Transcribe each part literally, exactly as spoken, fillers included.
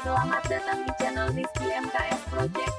Selamat datang di channel Rizky M K S Project.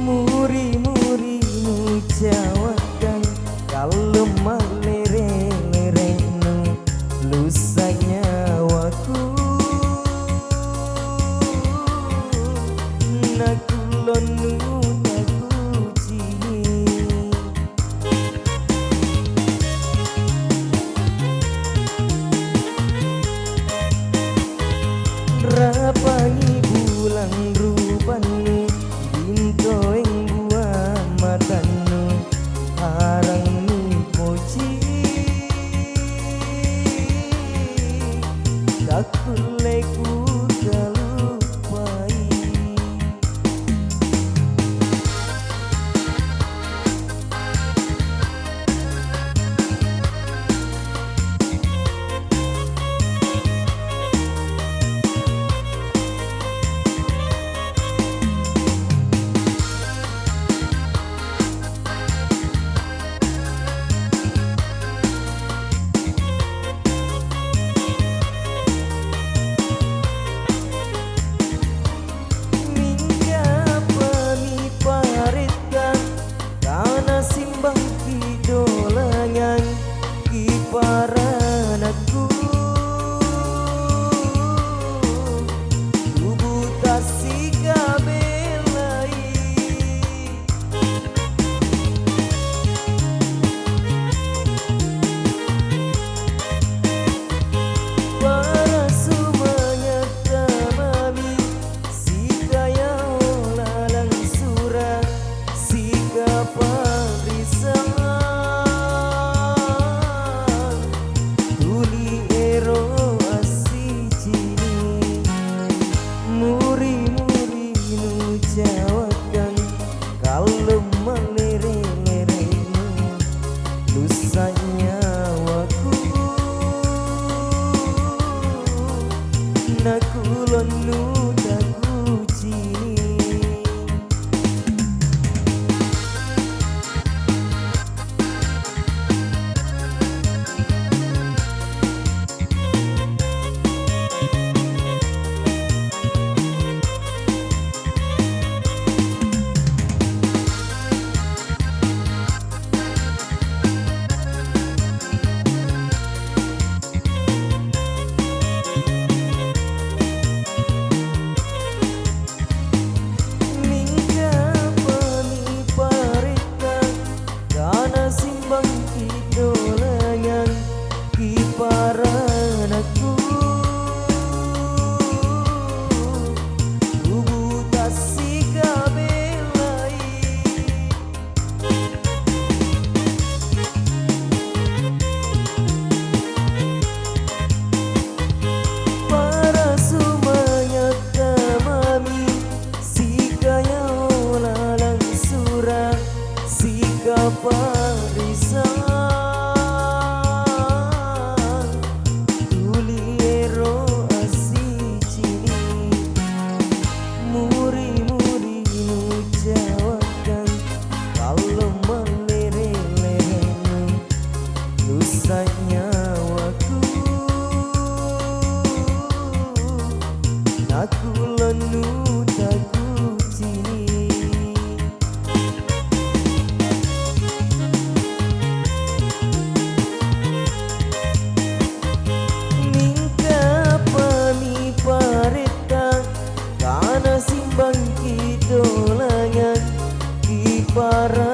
Muri-murinu cawakkang, kallong mallere-lere'nu lussa nyawaku. Nakullonnu takucini'. Rapangi bulang rupannu, bintoeng bua matannu, arang nipoci, takkulle kukaluppai. Mingkapa niparetta kana simbangki dolangang kiparanakku? Tubu tassikabellai. Para sumanga' tamami, sikayao lalang sura', sikapa'risang, tuli ero' assicini'. Muri-muri nucawakkang, kallong mallere-lere'nu, lussa' nyawaku, nakulonnu takucini'. Mingkapa niparetta kana simbangki dolangang kiparanakku, tubu tassikabellai. Para sumanga' tamami, sikayao lalang sura', sikapa'risang, tuli ero' assicini'. Muri-muri nucawakkang, kallong mallere-lere'nu, lussa' nyawaku, nakulonnu takucini'. Mingkapa niparetta kana simbangki dolangang kipara